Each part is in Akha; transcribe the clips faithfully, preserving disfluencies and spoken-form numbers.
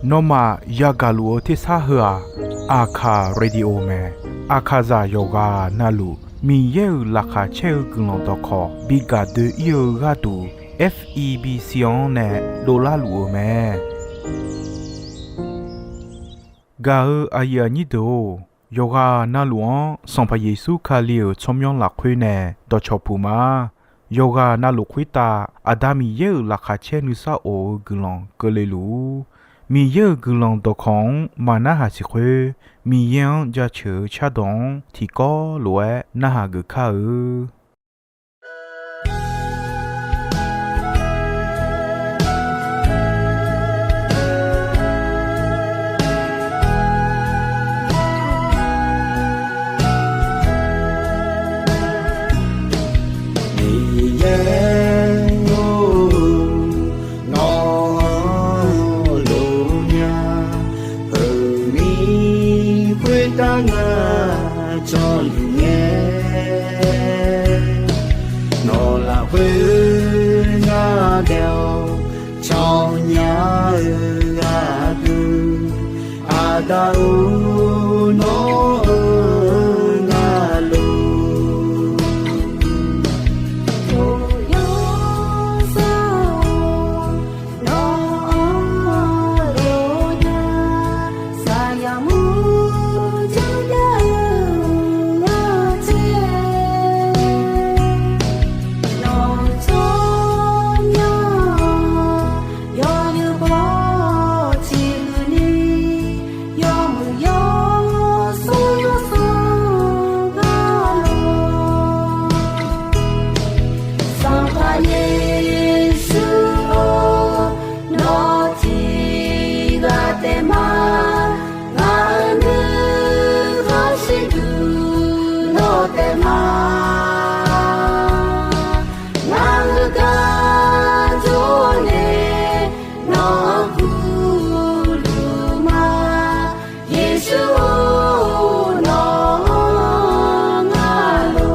Nawmaf yagaq luf-eu tersar heu-aq, Aqkaq Radio mae. Aqkaqzaq yawqghaq navluf Miqyaer-euq laqkhaq caer-eu guiqlanq dawqkawq bi gaq doe-ir-eu gharduq, F E B C-anr nae dovlar luf-euq mae. Gaq-eu aqyuif aqnyir deuq-or, yawqghaq navluf-anr Sanqpaq Yeqsur Kali-euq tsawrmyanr lafkhoer nae dawqcawq puq ma. Yawqghaq navluf khoertav Aqda Miqyaer-euq laqkhaq caer nuisar of-eu guiqlanq keuvle luf-ur. Miqyaer-euq guiqlanq dawqkawq-anr maqnarhaq siq khoer, Miqyaer-anr jaceuq-eu cardawq-anr tiqkawv lof-aer narhaq geuf kar-eu. Miqyaer-or, nawq-anr lof nya, heumir khoertav ngar jawrluf ngae, nawq lafkhoer ngar daef-awr cawnya-eu gharduq, Aqda-or, nawq-anr ngar lof. Yawsanr-or, nawq-anr lof nya, saqyaq mur janrjav-eu ghaq caer, nawq-euq tsawrmyanr yawzeu baw ciqhuiq ni, yawmuiq yawsur yawsanr gar lor. Sanqpaq Yeqsur-or, nawr tiqghaq taef ma, ngaq-euq nuikhanr shirduq nawr taef ma. Ngaq-euq gar jawr nae nawq-anr gurluf ma, Yeqsur-or, nawq-anr ngar lof.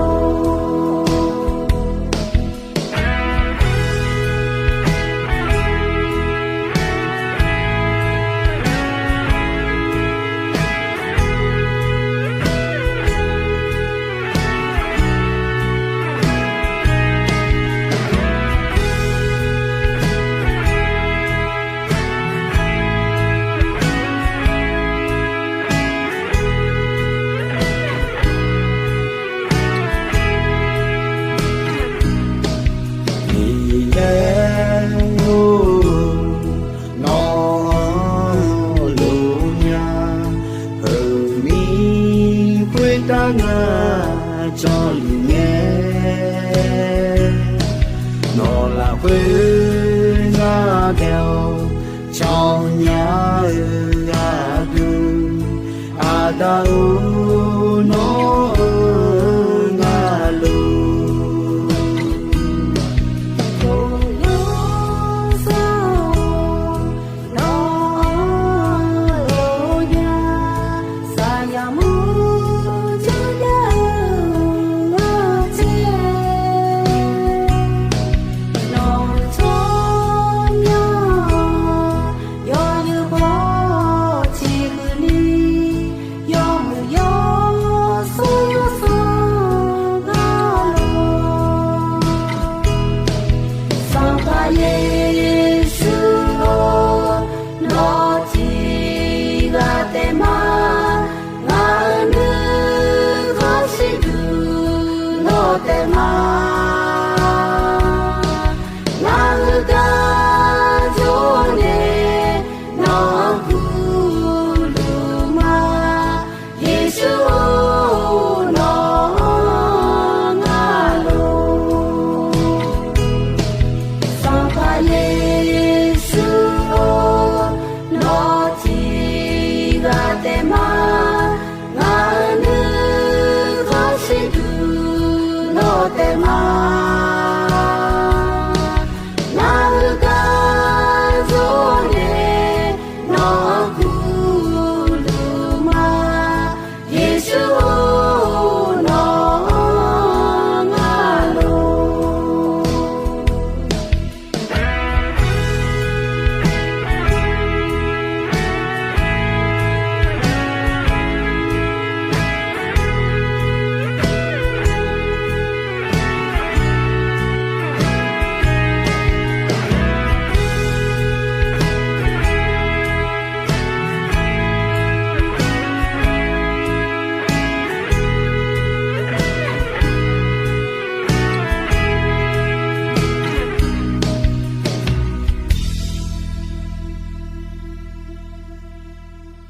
Miqyaer-or, nawq-anr lof nya, heumir khoertav ngar jawrluf ngae, nawq lafkhoer ngar daef-awr cawnya-eu gharduq, Aqda-or, nawq-anr ngar lof. Yawsanr-or, nawq-anr lof nya, saqyaq mur janrjav-eu ghaq caer, nawq-euq tsawrmyanr yawzeu baw ciqhuiq ni, yawmuiq yawsur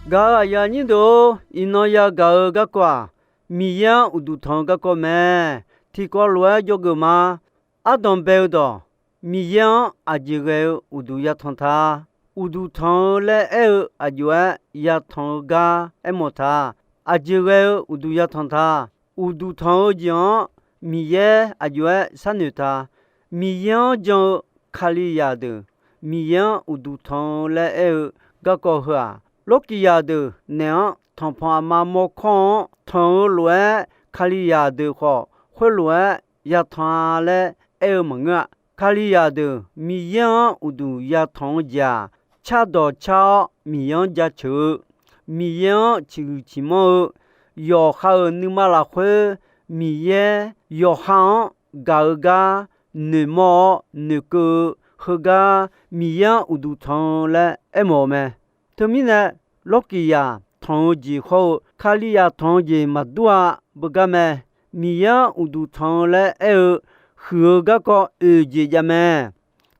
Gaq-euq aqyuif aqnyir deuq-or, iqnan yagaq-eu garkawv-aq, Miqyaer-anr uqduq tanq-eu garkawv mae. Tiqkawv lof-aer dzawgeuf ma. Ardanq bae-eu dawq, Miqyaer-anr aqjeq ghae-eu uqduq yatanq ta. Uqduq tanq-eu laer aer-eu aqjox-aer yatanq-eu gar aermawf ta. Aqjeq ghae-eu uqduq yatanq ta. Uqduq tanq-eu jeq-anr Miqyaer aqjox-aer sharnoeq ta. Miqyaer-anr jan-eu Kalizaq deuq, Miqyaer-anr uqduq tanq-eu laer aer-eu garkawv heu-aq, Lawrkiqzaq deuq naeq-anr tanqpanq aqma mawrkawr-anr tanq-eu lof-aer, Kalizaq deuq khawf khoerlof-aer yatanq-a laer aer-eu maqngeur-a. Kalizaq deuq Miqyaer-anr uqduq yatanq-eu jeq-aq, cardawq car-awr Miqyaer-anr jaceuq-eu, Miqyaer-anr ciqhuiq ciqmanr-eu, yawqha-euq nuima lafkhoer Miqyaer yawqha-anr gaq-eu gar noeqmawr-awr noeqkeuv-eu heugar Miqyaer-anr uqduq tanq-eu laer aermawf-eu mae. Teumirnae, Lawrkiqzaq tanq-eu jeq hawr-eu Kalizaq tanq-eu jeq maqdur-a. Beugar mae. Miqyaer-anr uqduq tanq-eu laer aer-eu huiq-eu garkawv oeq jeq jav mae.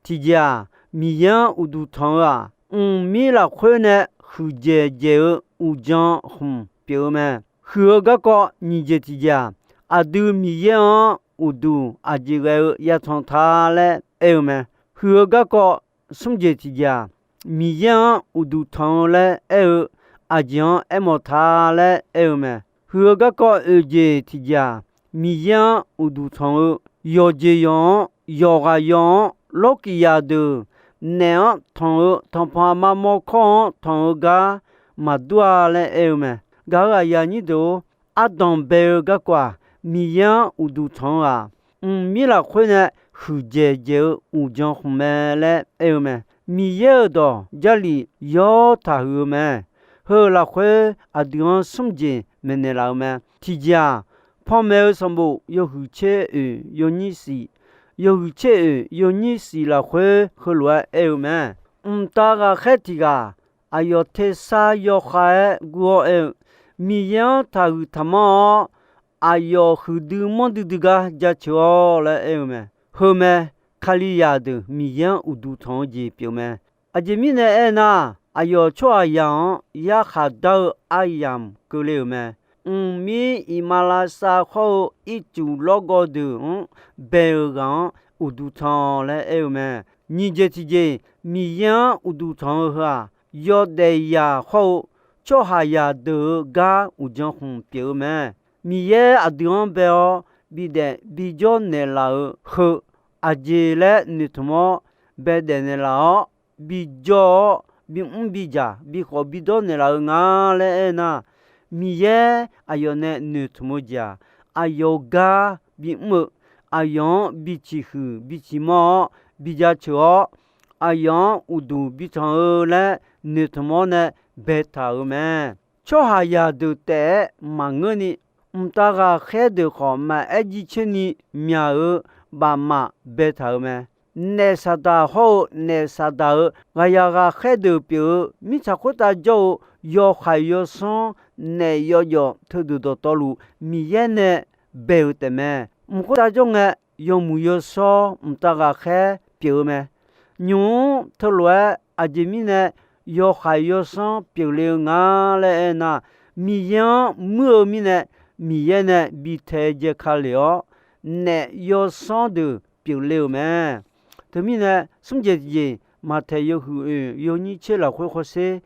Tiqjeq-aq, Miqyaer-anr uqduq tanq-eu-aq, mqmir lafkhoer nae huiqdzaeq dzaeq-eu uqdzan khmq pyeuf-eu mae. Huiq-eu garkawv nyiq jeq tiqjeq-aq, aqdui Miqyaer-anr uqduq aqjeq ghae-eu yatanq ta laer aer-eu mae. Huiq-eu garkawv smr jeq tiqjeq-aq, Miqyaer-anr uqduq tanq-eu laer aer-eu aqjeq-anr aermawf ta laer aer-eu mae. Huiq-eu garkawv oeq jeq tiqjeq-aq, Miqyaer-anr uqduq tanq-eu yawqjeq yawq-anr yawqghaq yawq-anr Lawrkiqzaq deuq naeq-anr tanq-eu tanqpanq aqma mawrkawr-anr tanq-eu gar maqdur-a laer aer-eu mae. Gaq-euq aqyuif aqnyir deuq-or, ardanq bae-eu garkawv-aq, Miqyaer-anr uqduq tanq-eu-aq, mqmir lafkhoer nae huiqdzaeq dzaeq-eu uqdzan khmq mae laer aer-eu mae. Miqyaer-euq dawq Jarlif yawr taqhuiq-eu mae. Heu-euq lafkhoer aqdui-anr smr jeq maeqnaeq laf-eu mae. Tiqjeq-aq, Panmaeq-eu sanqbof yawhuiq tser oeq yawnyir shif, yawhuiq tser oeq yawnyir shif lafkhoer heulof-aer aer-eu mae. Mqtav ghaqkhaer tiq ghaq aqyawf tersar yawkhav-aer gur-awr aer-eu, Miqyaer-anr taqhuiq taqmanr-awr, aqyawf huiqdui manrdui dui gar jaceuq-awr laer aer-eu mae. Heu mae, Kalizaq deuq Miqyaer-anr uqduq tanq-eu jeq pyeuf mae. Aqjeq mirnae aernar, aqyawf tsawrhaqzaq-anr yarkhaq dar-eu aryamq keuvle-euq mae. Mqmir iqmalavshav khawr-eu ircuf lawrgawv deuq-anr bae-eu ghaq-anr uqduq tanq laer aer-eu mae. Nyiq jeq tiqjeq, Miqyaer-anr uqduq tanq-eu heu-aq, yawdaef zaq khawr-eu tsawrhaqzaq deuq-eu gar uqdzan khmq pyeuf-eu mae. Miqyaer aqdui-anr bae-awr bidaef bijawr naeqlaf-eu heu, aqjeq laer noeqtmq-awr baedaef naeqlaf-awr, bijawr-awr bimr bijaq bikhawf bidawr naeqlaf-eu nga laer aernar, Miqyaer aqyawf nae noeqtmq-eu jeq-aq, aqyawf-euq gar bimr-eu, aqyawf-anr biciq huiq biciq manr-awr bijaceuq-awr, aqyawf-anr uqduq bitanq-eu laer noeqtmq-awr nae baetaq-euq mae. Tsawrhaqzaq deuq taef-aer maqngeurni, mqtav ghaqkhaer deuq khawf maqaer jircoer ni myaq-euq bafmaf baetaq-euq mae. Naef Saqdaq hawr-eu naef Saqdaq-euq ghaqyaq ghaqkhaer deuq pyeuf-eu mirtsaq khoertav jawr-eu yawhaiq yawsanr naef yawjawf teudeuq dawqtawvluf Miqyaer nae bae-euq taefmae. Mq khoertav jawr ngae, yawmuiq yawshawr mqtav ghaqkhaer pyeuf-eu mae. Nymq-mr teulof-aer aqjeq mirnae yawhaiq yawsanr pyeufle-eu nga laer aernar, Miqyaer-anr muir-eu mirnae, Miqyaer nae bi taedzae ka lef-awr, naef yawsanr deuq pyeufle-euq mae. Teumirnae, smr jeq tiqjeq, Maqtaeq yawhuiq oeq yawnyir tser lafkhoer hawsher,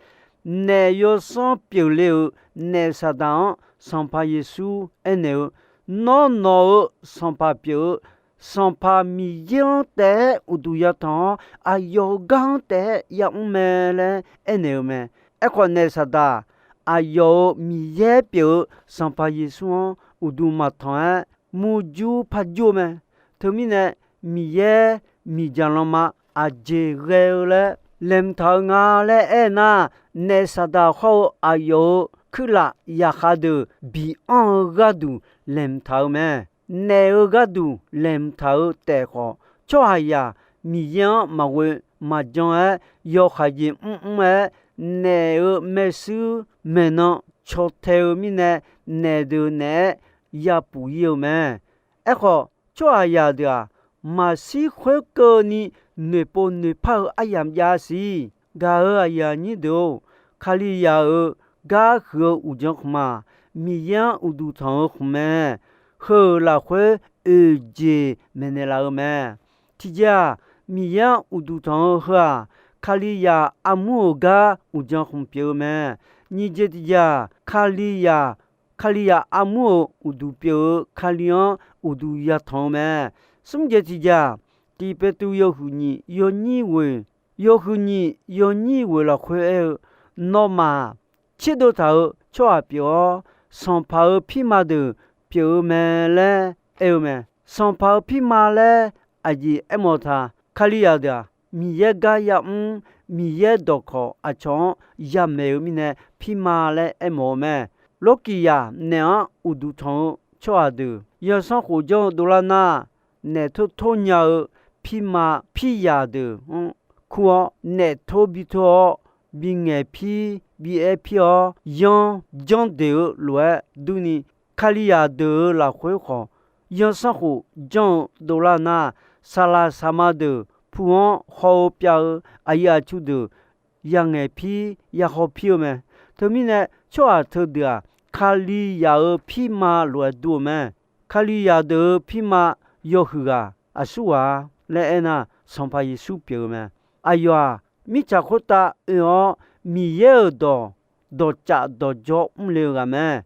naef yawsanr pyeufle-euq naef Saqdaq-anr Sanqpaq Yeqsur aernaeq-eu, Nawr nawq-euq sanqpaq pyeuf-eu Sanqpaq Miqyaer-anr taef-aer uqduq yatanq-awr, aqyawf-euq gar-anr taef-aer yamr mae laer aernaeq-eu mae. Aerkhawf, naef Saqdaq aqyawf-euq Miqyaer pyeuf-eu Sanqpaq Yeqsur-anr uqduq maqtanq-aer murjur parjur-eu mae. Teumirnae, Miqyaer miqdzaq lanma aqjeq ghae-eu laer laeqhmq taq-eu nga laer aernar, naef Saqdaq hawr-eu aqyawf-euq kuirlaf zaqkhav deuq bianr-eu gharduq laeqhmq taq-eu mae. Naef-eu gharduq laeqhmq taq-eu taef khawf, tsawrhaqzaq Miqyaer-anr maqghoe maqjan-aer, yawhaiq jeq mrmr-aer, naef-euq maershuir maeqnan caw tae-eu mirnae, naef deuq naeq-aer yapuf ir-eu mae. Aerkhawf, tsawrhaqzaq deuq-aq, maqshir khoerkeuvni noeqpov noeqpar-eu aryamq jav siq. Gaq-euq aqyuif aqnyir deuq-or, Kalizaq-euq gar huiq-eu uqdzan khmq-aq, Miqyaer-anr uqduq tanq-eu khmq mae. Heu-euq lafkhoer oeq jeq maeqnaeq laf-eu mae. Tiqjeq-aq, Miqyaer-anr uqduq tanq-eu heu-aq, Kalizaq armur-euq gar uqdzan khmq pyeuf-eu mae. Nyiq jeq tiqjeq-aq, Kalizaq, Kalizaq armur-euq uqduq pyeuf-eu Kali-anr uqduq yatanq-eu mae. Smr jeq tiqjeq-aq, Tiq Peqtruv yawhuiq nyiq yawnyir ghoeq, yawhuiq nyiq yawnyir ghoeq lafkhoer aer-eu, nawmaf tserdov taq-euq tsawrhaq pyeuf-awr, sanqpaq-euq pirma deuq pyeuf-eu mae laer aer-eu mae. Sanqpaq-euq pirma laer aqjeq aermawf-eu ta, Kalizaq deuq-aq, Miqyaer gar yamr, Miqyaer dawqkawq aqcawq-anr yamaeq-eu mirnae pirma laer aermawf-eu mae. Lawrkiqzaq naeq-anr uqduq tanq-eu tsawrhaq deuq, zanrsanrkhof janr-eu dovlar nar, naef tor tor nya-eu pirma pirzaq deuq-anr kur-awr, naef tor bi tor-awr, bingaeq pir, bi aer pir-awr, yanr janr deq-eu lof-aer durni, Kalizaq deuq-euq lafkhoer khawf, zanrsanrkhof janr-eu dovlar nar, saqlaq saqma deuq pu-anr haw-eu pyav-eu aqyuif aqtsu deuq yangaeq pir, yahaw pir-eu mae. Teumirnae, tsawrhaq teudeuq-aq, Kalizaq-euq pirma lof-aer dur-eu mae. Kalizaq deuq-euq pirma yawhuiq ghaq aqsurghaq-a laer aernar, Sanqpaq Yeqsur pyeuf-eu mae. Aqyawf-aq, mirtsaq khoertav oe-awr, Miqyaer-euq dawq dawqcaf dawqjawr mrle-eu ghaq mae.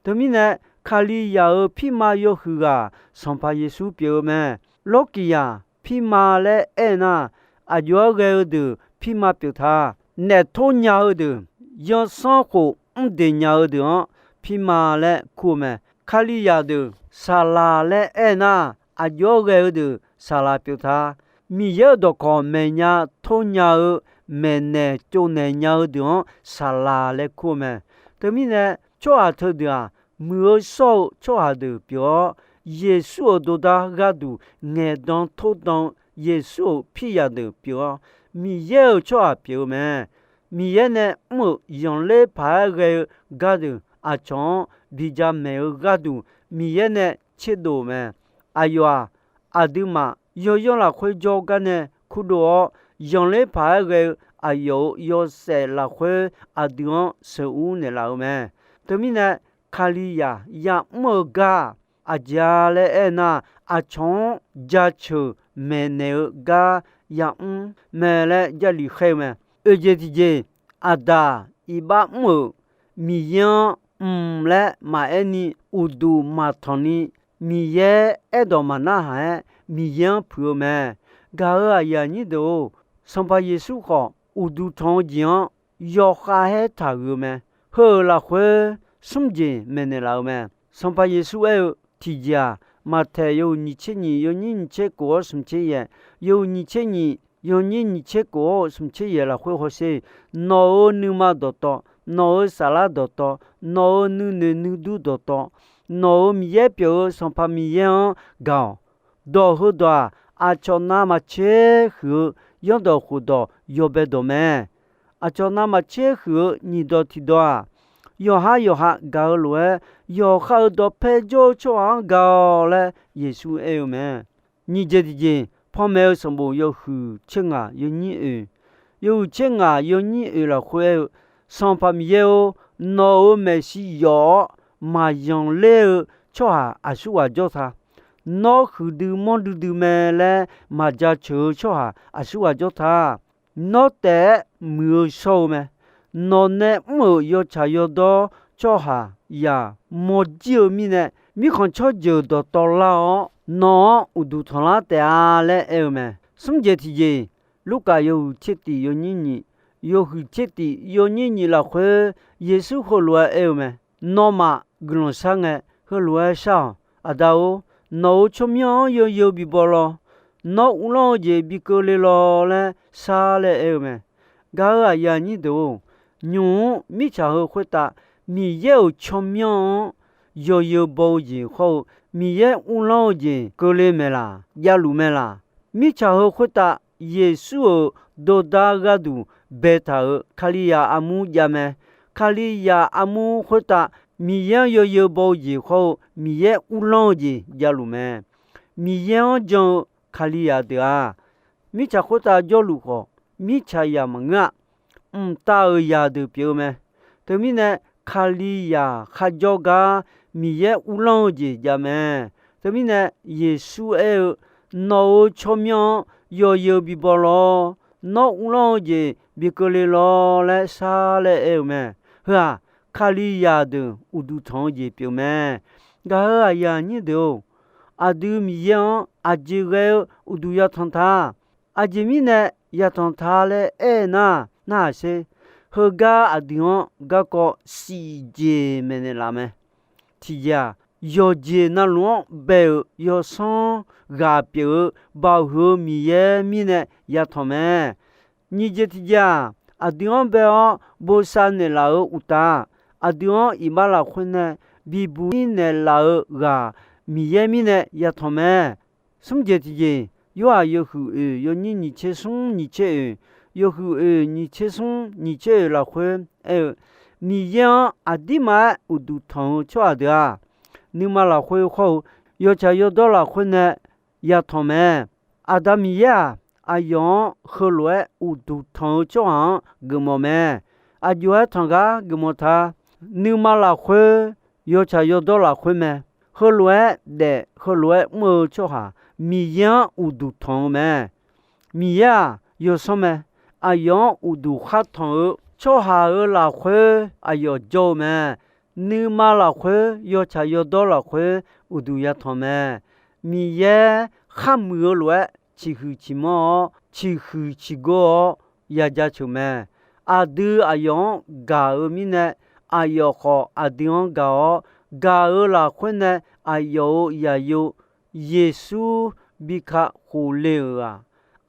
Teumirnae, Kalizaq-euq pirma yawhuiq ghaq Sanqpaq Yeqsur pyeuf-eu mae. Lawrkiqzaq pirma laer aernar, aqjox-aer ghae-eu deuq pirma pyeuf ta. Naef tor nya-eu deuq, zanrsanrkhof mr deq nya-eu deuq-anr pirma laer kur-eu mae. Kalizaq deuq saqlaq laer aernar, aqjox-aer ghae-eu deuq saqlaq pyeuf ta. Miqyaer-euq dawqkawq maeqnya tor nya-eu, maeqnaeq tsovnaeq nya-eu deuq-anr saqlaq laer kur-eu mae. Teumirnae, tsawrhaq teudeuq-aq, muiq-eu shawr-eu tsawrhaq deuq pyeuf-awr, Yeqsur-euq dordar gharduq ngaeqdan tordan-eu Yeqsur-euq pirzaq deuq pyeuf-awr, Miqyaer-euq tsawrhaq pyeuf-eu mae. Miqyaer nae mr-euq zanqler paq-aer ghae-eu gardeuq aqcawq-anr bi jamaeq-eu gharduq, Miqyaer nae tserdov-euq mae. Aqyawf-aq, aqduimaf yawyanr lafkhoer jawrgar nae kurdov-awr, zanqler paq-aer ghae-eu aqyawf-euq yawshaef lafkhoer aqdui-anr sheuqur naeqlaf-eu mae. Teumirnae, Kalizaq yamr-eu gar-aq, aqjeq-a laer aernar, aqcawq-anr jaceuq maeqnaeq-eu gar yamr mae laer Jarlif khaer-eu mae. Oeq jeq tiqjeq, Aqdaq iqbax mr-euq Miqyaer-anr mq laer maqaer ni, uqduq maqtanq ni, Miqyaer aerdawq maqnarhaq-aer Miqyaer-anr puiq-eu mae. Gaq-euq aqyuif aqnyir deuq-or, Sanqpaq Yeqsur khawf uqduq tanq-eu jeq-anr yawkhav-aer taqhuiq-eu mae. Heu-euq lafkhoer smr jeq maeqnaeq laf-eu mae. Sanqpaq Yeqsur aer-eu tiqjeq-aq, Maqtaeq yawhuiq nyiq tser nyiq yawnyir nyiq tser kof-awr smq tser yaeq, yawhuiq nyiq tser nyiq yawnyir nyiq tser kof-awr smq tser yaeq lafkhoer hawsher. Nawq-euq nuima dawqtawv, nawq-euq saflar dawqtawv, nawq-euq nuinoeq nuidur dawqtawv, nawq-euq Miqyaer pyeuf-eu Sanqpaq Miqyaer-anr gaq-awq. Dawq heudawq-aq, aqcawq navmaqtser huiq-eu zanrdawq khofdawq yawbae dawq mae. Aqcawq navmaqtser huiq-eu nyiq dawq tiq dawq-aq, yawqhar yawqha gaq-eu lof-aer, yawqha-euq dawqpae jawr-eu tsawrhaq-anr gaq-awq laer Yeqsur aer-eu mae. Nyiq jeq tiqjeq, panmaeq-eu sanqbof yawhuiq tser ngaq yawnyir oeq, yawhuiq tser ngaq yawnyir oeq lafkhoer aer-eu, Sanqpaq Miqyaer-or, nawq-euq maeqshi yawf-awr maqyanqler-eu tsawrhaq aqsurghaq jawr ta. Nawr huiqdui manrdui dui mae laer maqjaceuq-eu tsawrhaq aqsurghaq jawr ta. Nawr taef-aer muiq-eu shawr-eu mae. Nawq nae mr-euq yawtsaq yawdawr tsawrhaqzaq mawrjir-eu mirnae, mirkhanq tsawrjeuq dawqtawvlar-awr nawq-anr uqduq tanqlar taef-a laer aer-eu mae. Smr jeq tiqjeq, Lurkaf yawhuiq tser tif yawnyir nyiq, yawhuiq tser tif yawnyir nyiq lafkhoer Yeqsur heulof-aer aer-eu mae. Nawmaf guiqlanq shar ngae, heulof-aer shar-awq. Aqda-or, nawq-euq tsawrmyanr-anr yawzeu bibaw law. Nawr uvlanr-eu jeq bi keuvle law laer shar laer aer-eu mae. Gaq-euq aqyuif aqnyir deuq-or, nymq-mr mirtsaq heu khoertav Miqyaer-euq tsawrmyanr-anr yawzeu baw-eu jeq hawr-eu, Miqyaer uvlanr-eu jeq keuvle maeq laq, javluf mae laq. Mirtsaq heu khoertav Yeqsur-euq dordar gharduq baetaq-euq Kalizaq armur jav mae. Kalizaq armur khoertav Miqyaer-anr yawzeu baw-eu jeq hawr-eu, Miqyaer uvlanr-eu jeq javluf mae. Miqyaer-anr jan-eu Kalizaq deuq-aq, mirtsaq khoertav jawrluf khawf, mirtsaq zaq maqngeur-a. Mqtav-euq zaqdeuq pyeuf-eu mae. Teumirnae, Kalizaq kharjawr gar Miqyaer uvlanr-eu jeq jav mae. Teumirnae, Yeqsur aer-eu, Nawq-euq tsawrmyanr-anr yawzeu bibawr lawr. Nawr uvlanr-eu jeq bi keuvle lawr laer shar laer aer-eu mae. Heu-aq, Kalizaq deuq uqduq tanq-eu jeq pyeuf mae. Gaq-euq aqyuif aqnyir deuq-or, aqdui Miqyaer-anr aqjeq ghae-eu uqduq yatanq ta. Aqjeq mirnae yatanq ta laer aer nar, narhaq sher. Heugar aqdui-anr garkawv siqjeq maeqnaeq laf mae. Tiqjeq-aq, yawqjeq navluf-anr bae-euq yawsanr ghaq pyeuf-eu baoq huiq-eu Miqyaer mirnae yatanq mae. Nyiq jeq tiqjeq-aq, aqdui-anr bae-awr bosav naeqlaf-euq uqtaf, aqdui-anr iqbax lafkhoer nae bibuq-ir naeqlaf-eu ghaq Miqyaer mirnae yatanq mae. Smr jeq tiqjeq, Yorhaq yawhuiq oeq yawnyir nyiq tser smr nyiq tser oeq, yawhuiq oeq nyiq tser smr nyiq tser oeq lafkhoer aer-eu, Miqyaer-anr aqdirmar-aer uqduq tanq-eu tsawrhaq deuq-aq, nuima lafkhoer khawr-eu yawtsaq yawdawr lafkhoer nae yatanq mae. Aqda Miqyaer-aq, aqyawf-anr heulof-aer uqduq tanq-eu tsawrhaq-anr geufmawf mae. Aqjox-aer tanq gar geufmawf ta. Nuima lafkhoer, yawtsaq yawdawr lafkhoer mae. Heulof-aer daef, heulof-aer mr-eu tsawrhaq, Miqyaer-anr uqduq tanq-eu mae. Miqyaer-aq, yawsanr mae. Aqyawf-anr uqduq khar tanq-eu tsawrhaq-euq lafkhoer aqyawf jawr-eu mae. Nuima lafkhoer, yawtsaq yawdawr lafkhoer uqduq yatanq mae. Miqyaer khar muiq-eu lof-aer ciqhuiq ciqmanr-awr, ciqhuiq ciqgor-awr ya jaceuq mae. Aqdui aqyawf-anr gaq-eu mirnae, aqyawf khawf aqdui-anr gaq-awr, gaq-eu lafkhoer nae aqyawf-euq zaqyo Yeqsur bi kakhof le-euq-aq,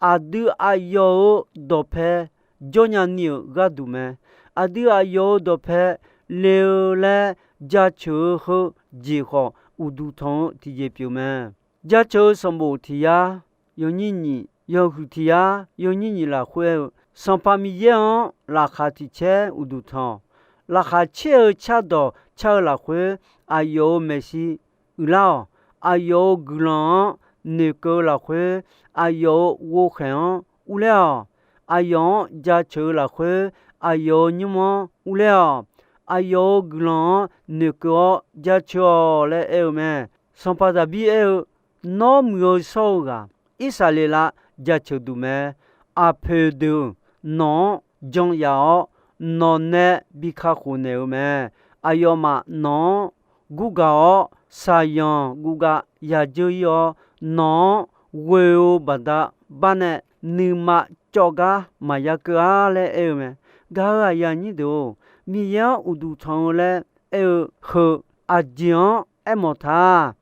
aqdui aqyawf-euq dawqpae jawrnya ni-euq gharduq mae. Aqdui aqyawf-euq dawqpae le-eu laer jaceuq-eu heu jeq khawf, uqduq tanq-eu tiqjeq pyeuf mae. Jaceuq-eu sanqbof tiq yar, yawnyir nyiq, yawhuiq tiq yar, yawnyir nyiq lafkhoer-eu, Sanqpaq Miqyaer-anr laqkhaq tiq caer uqduq tanq-awq. Laqkhaq caer-eu cardawq car-eu lafkhoer, aqyawf-euq maeqshi uiqlar-awq. Aqyawf-euq guiqlanq-anr noeqkeuv-eu lafkhoer, aqyawf-euq ghovkhaeq-anr urler-awq. Aqyawf-anr jaceuq-eu lafkhoer, aqyawf-euq nymr-anr urler-awq. Aqyawf-euq guiqlanq-anr noeqkeuv-awr jaceuq-awq laer aer-eu mae. Sanqpaq Daqbir aer-eu, Nawr muiq-eu shawr-eu ghaq, Irsaqleqlav jaceuq duq mae. Aqpoeq deuq nawq-anr jan yaf-awr, nawq nae bi kakhof naeq-eu mae. Aqyawfmaf nawq-anr gurgaq-awr, shaqzanq guvgav yadzeur-ir-awr, nawq-anr ghoe-eu baqda bar nae nuima cawv gar maqya keuv-ar laer aer-eu mae. Gaq-euq aqyuif aqnyir deuq-or, Miqyaer-anr uqduq tanq-eu laer aer-eu heu, aqjeq-anr aermawf ta.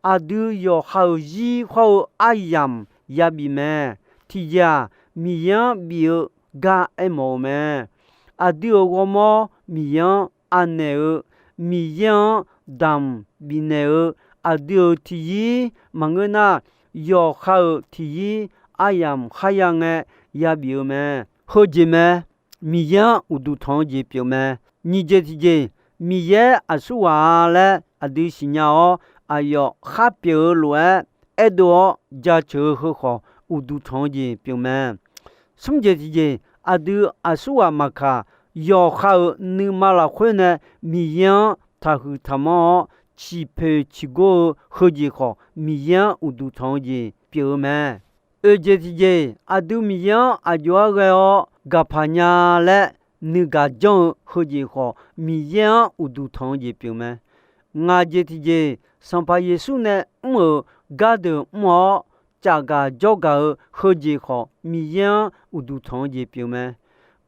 Aqdui yawqha-euq zir hawr-eu aryamq yabif mae. Tiqjeq-aq, Miqyaer-anr bif-eu gar aermawf-eu mae. Aqdui-euq ghawrmawr Miqyaer-anr anaeq-eu, Miqyaer-anr damq bifnaeq-eu, aqdui-euq tiqyir maqngeur nar, yawqha-euq tiqyir aryamq kharya ngae yabif-eu mae. Heujeq mae. Miqyaer-anr uqduq tanq-eu jeq pyeuf mae. Nyiq jeq tiqjeq, Miqyaer aqsurghaq-a laer aqdui siqnya-awr, aqyawf khar pyeuf-eu lof-aer aerdov-awr jaceuq-eu heu khawf, uqduq tanq-eu jeq pyeuf mae. Smr jeq tiqjeq, aqdui aqsurghaq maqkaq, yawqha-euq nuima lafkhoer nae Miqyaer-anr taqhuiq taqmanr-awr, ciqpoeq ciqgor-eu heujeq khawf, Miqyaer-anr uqduq tanq-eu jeq pyeuf-eu mae. Oeq jeq tiqjeq, aqdui Miqyaer-anr aqjox-aer ghae-awr gaqpaq nya laer nuigaq janr-eu heujeq khawf, Miqyaer-anr uqduq tanq-eu jeq pyeuf mae. Ngaq jeq tiqjeq, Sanqpaq Yeqsur nae mr-euq gardeuq mr-awr, cafgaq jawrgaq-eu heujeq khawf, Miqyaer-anr uqduq tanq-eu jeq pyeuf mae.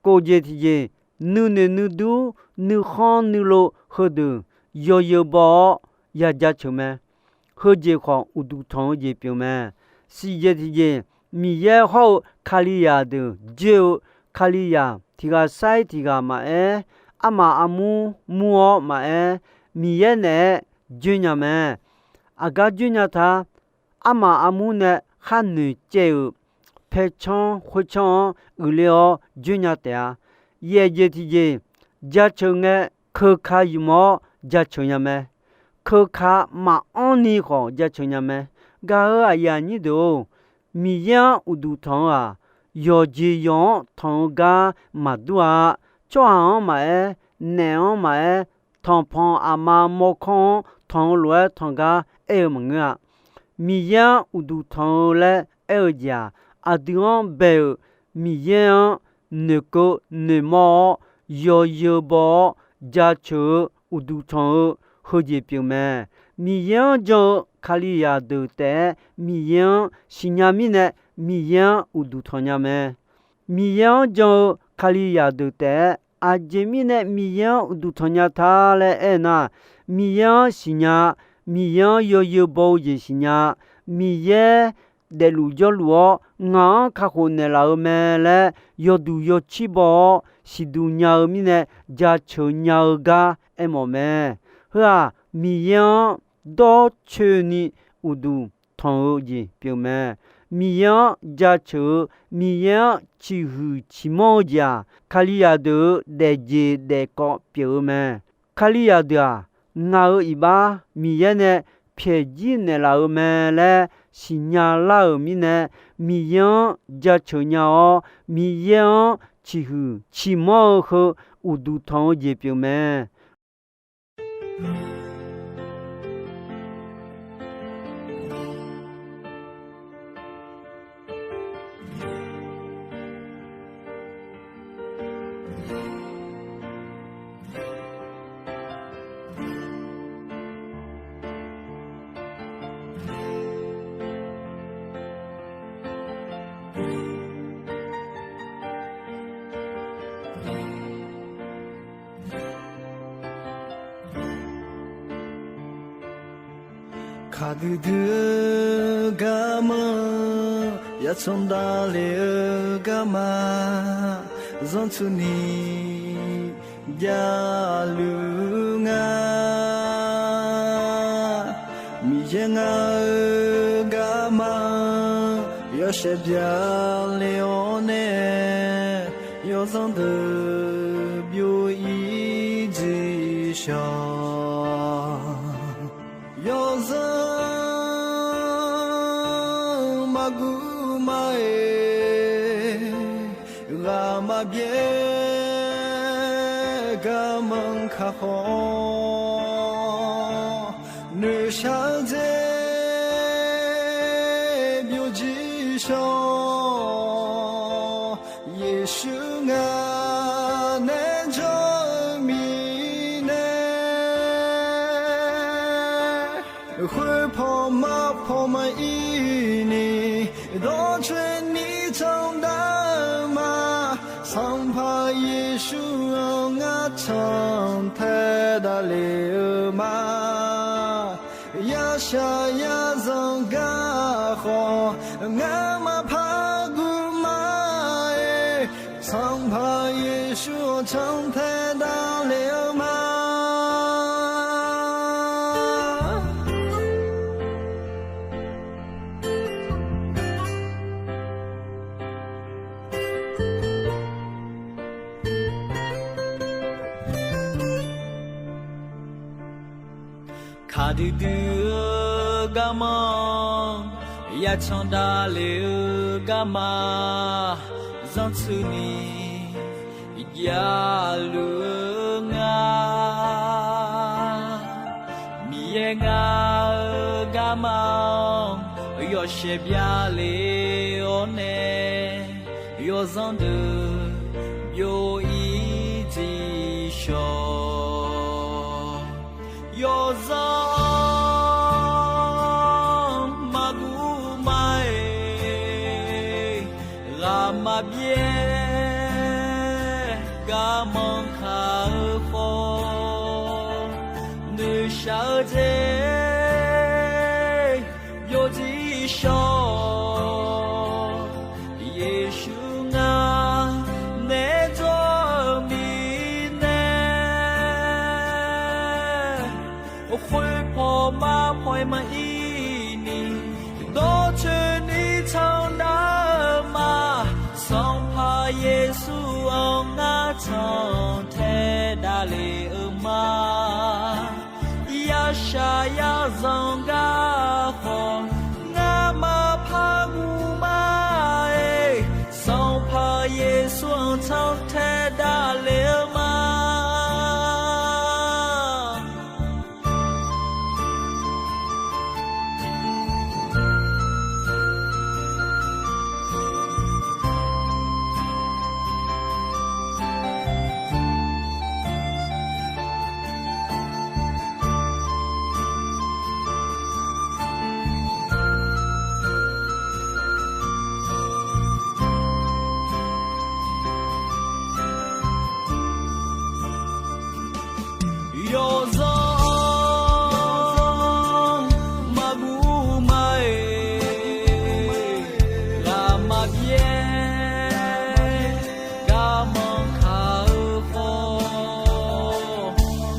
Kof jeq tiqjeq, nuinoeq nuidur, nuikhanr nuilov heudeuq yawzeu baw-awr ya jaceuq mae. Heujeq khawf, uqduq tanq-eu jeq pyeuf mae. Siq jeq tiqjeq, Miqyaer hawr-eu Kalizaq deuq joer-eu, Kalizaq tiq ghaq sair tiq ghaq maqaer, armaf armur mur-awr maqaer, Miqyaer naeq-aer joer nya mae. Aqgar joer nya ta. Armaf armur nae khar noeqcaev-euq paercanr khoercanr-anr uiqler-awr joer nya taef-a. Yaef jeq tiqjeq, jaceuq ngae keuka ymq-awr jaceuq nya mae. Keuka maqanr ni khawf jaceuq nya mae. Gaq-euq aqyuif aqnyir deuq-or, Miqyaer-anr uqduq tanq-eu-aq, yawqjeq yawq-anr tanq-eu gar maqdur-a. Tsawrhaq-anr maqaer, naef-anr maqaer, tanqpanq aqma mawrkawr-anr tanq-eu lof-aer tanq gar aer-eu maqngeur-a. Miqyaer-anr uqduq tanq-eu laer aer-eu jeq-aq, aqdui-anr bae-euq Miqyaer-anr noeqkeuv noeqmawr-awr, yawzeu baw-awr jaceuq-eu uqduq tanq-eu heujeq pyeuf mae. Miqyaer-anr jan-eu Kalizaq deuq taef-aer Miqyaer-anr siqnya mirnae, Miqyaer-anr uqduq tanq nya mae. Miqyaer-anr jan-eu Kalizaq deuq taef-aer aqjeq mirnae Miqyaer-anr uqduq tanq nya ta laer aer-eu nar, Miqyaer-anr siqnya, Miqyaer-anr yawzeu baw-eu jeq siqnya, Miqyaer daefluf jawrluf-awr ngaq-anr kakhof naeqlaf-eu mae laer yawduq yawcir baw-awr siqduq nya-eu mirnae jaceuq nya-eu gar aermawf mae. Heu-aq, Miqyaer-anr dawrcoeni uqduq tanq-eu jeq pyeuf mae. Miqyaer-anr jaceuq-eu, Miqyaer-anr ciqhuiq ciqmanr-eu jeq-aq, Kalizaq deuq-euq daefjeq daefkawv pyeuf-eu mae. Kalizaq deuq-aq, ngaq-euq iqbax Miqyaer nae pyaeq jir naeqlaf-eu mae laer siqnya lar-euq mirnae, Miqyaer-anr jaceuq nya-awr, Miqyaer-anr ciqhuiq ciqmanr-eu heu uqduq tanq-eu jeq pyeuf mae. Kaqdui dui-eu garmanr, yatanq davle-eu garma, zanrtsuini javluf nga. Miqyaer ngaq-eu garma-anr yawshaef byale-awr nae, yawzanr deuq byov-ir jeq shawq. Yawzanr maqguv ma-aer, ghaq maqbyaer garmanr kakhof, noeqshaq-eu dzer byovjir shawq. Yeqsur ngaq nae jawr-eu mirnae, khoerpaw marpaw maqir ni, dawrcoeni candav-eu ma. Sanqpaq Yeqsur-anr ngar cantae davle-eu ma. Yashaq yazanq gar khawf, ngamaf par guv ma-aer, Sanqpaq Yeqsur-anr cantae davle-eu ma. Kaqdui dui-eu garma, yatanq davle-eu garma, zanrtsuini javluf-eu nga. Miqyaer ngaq-eu garma-anr yawshaef byale-awr nae, yawzanr deuq byov-ir jeq shawq. Yawzanr maqguv ma-aer, ghaq maqbyaer garmanr kaq-eu khawf, noeqshaq-eu dzer byovjir shawq. Yeqsur ngaq nae jawr-eu mirnae, khoerpaw marpaw-aer maqir ni, dawrcoeni candav-eu ma. Sanqpaq Yeqsur-anr ngar cantae davle-eu ma. Yashaq yazanq gar khawf, ngamaf par guv ma-aer, Sanqpaq Yeqsur-anr cantae davle-eu ma. Yawzanr maqguv ma-iq, ghaq maqbyaer, garmanr kaq-eu khawf,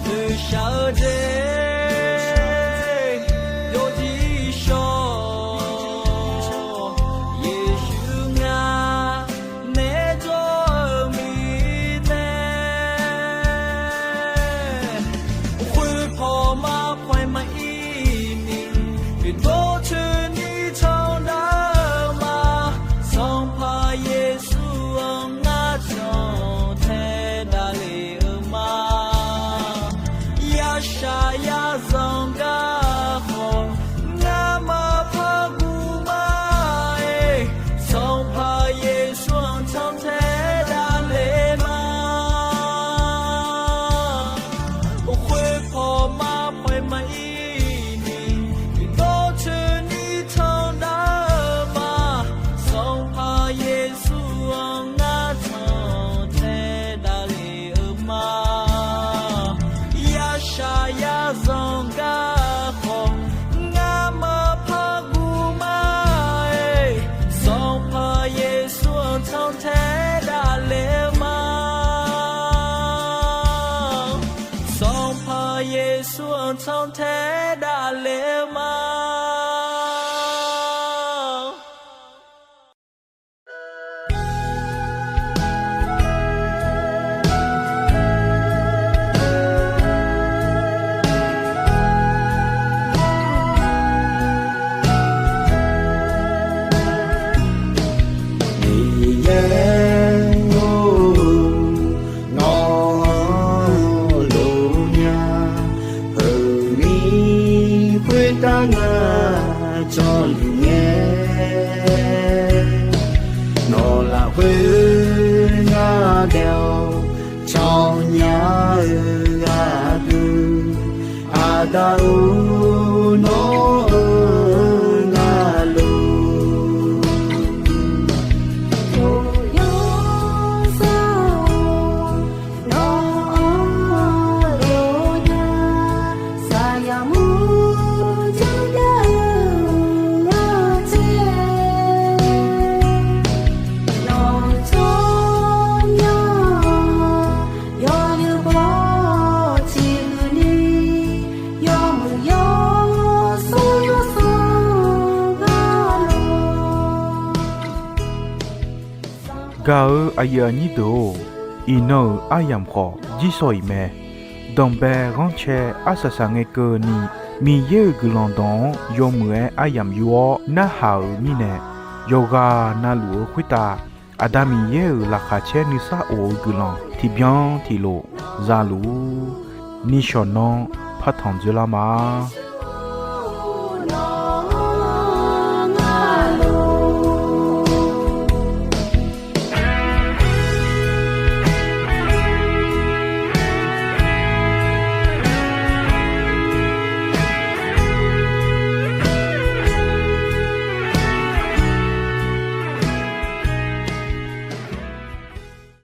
noeqshaq-eu jeq yawdir shawr. Yeqsur ngar naeq-aer jawr-eu mirnae, khoerpaw marpaw-aer maqir ni, dawqtsoeqni candav-eu ma. Sanqpaq Yeqsur-anr ngar cantae davlef-eu ma. Yashaq yazanq gar khawf, ngamaf par guv ma-iq, Sanqpaq Yeqsur-anr cantae davlef ma. Khoerpaw marpaw-aer maqir ni, dawqtsoeqni candav-eu ma. Sanqpaq Yeqsur-anr ngar cantae davlef-eu ma. Yashaq yazanq gar khawf, ngamaf par guv ma-iq, Sanqpaq Yeqsur-anr cantae davlef-eu ma. Sanqpaq Yeqsur-anr cantae davlef-eu ma. Miqyaer-or, nawq-anr lof nya, heumiq khoertav ngar jawrluf ngae, nawq lafkhoer ngar daef-awr, tsawrmyanr-eu gharduq, Aqda-or, nawr-eu ngar lof. Yawsanr-or, nawq-anr lof nya, saqyaq mur janrjav-eu gharduq, nawq tsawrmyanr-awr, yawzeu baw tiqhuiq ni, yawmuiq yawshawr yawsanr gar lof. Gaq-eu aqyuif aqnyir deuq-or, iqnan-euq aryamq khawf jirsawq iq mae. Danqbae ghanrcae arsaq saqngae keuvni, Miqyaer-euq guiqlanq dawq-anr yawmuiq-aer aryamq yur-awr narhaq-euq mirnae, yawqghaq na luf-eu khoertav Aqda Miqyaer-euq laqkhaq caer nuisar of-eu guiqlanq tiqbyan tiqlof za luf-ur. Nishawq nanr partanq dzoerlar ma.